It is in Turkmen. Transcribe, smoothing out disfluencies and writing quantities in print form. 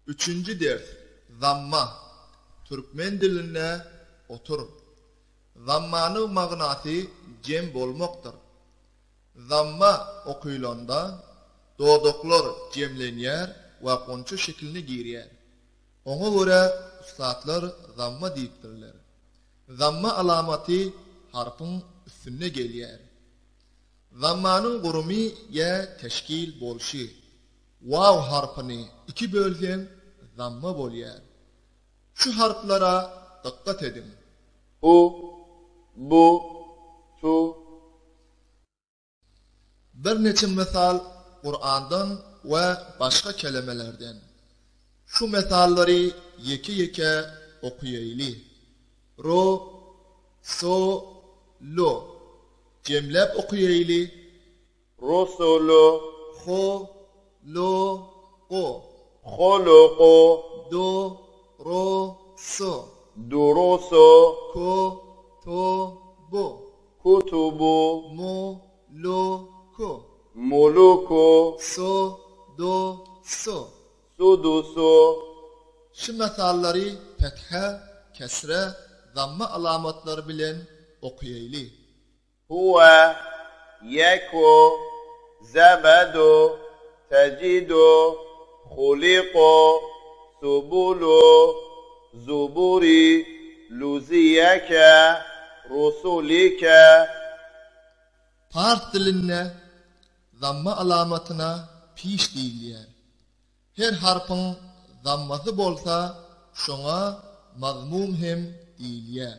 Üçünji ders, Zamma, türkmen dilinde otur. Zammanyň magnasy jem bolmakdyr. Zamma okylanda, dodaklar jemlenýär we gonça şekiline girýär. Oňa görä ussatlar zamma diýipdirler. Zamma alamaty harpyň üstünde gelýär. Zammanyň gurumy ýa teşkil bolşy. Waw harpyny iki bölseň zamma bolýar. Şu harplara dykgat ediň. U, bu, tu. Birneçe mysal Kurandan we başga kelemelerden. Şu mysallary ýeke-ýeke okuýaýly. Ro, so, lo. Jemläp okuýaýly. Rusulu. Ho, lo, go. Holuku. Do, ro, so. Durusu. Ko, to, bo. Kutubu. Mo, lo, ko. Muluku. So, do, so. Sudusu. Şu mysallary fethe, kesre, zamma alamatlary bilen okuýaýly. Huwe, ýeku, zebedu, tejidu, huliku, subulu, zuburi, luziýeke, rusulike. Pars dilinde zamma alamatyna piş diýilýär. Her harpyň zammasy bolsa şoňa mazmum hem diýilýär.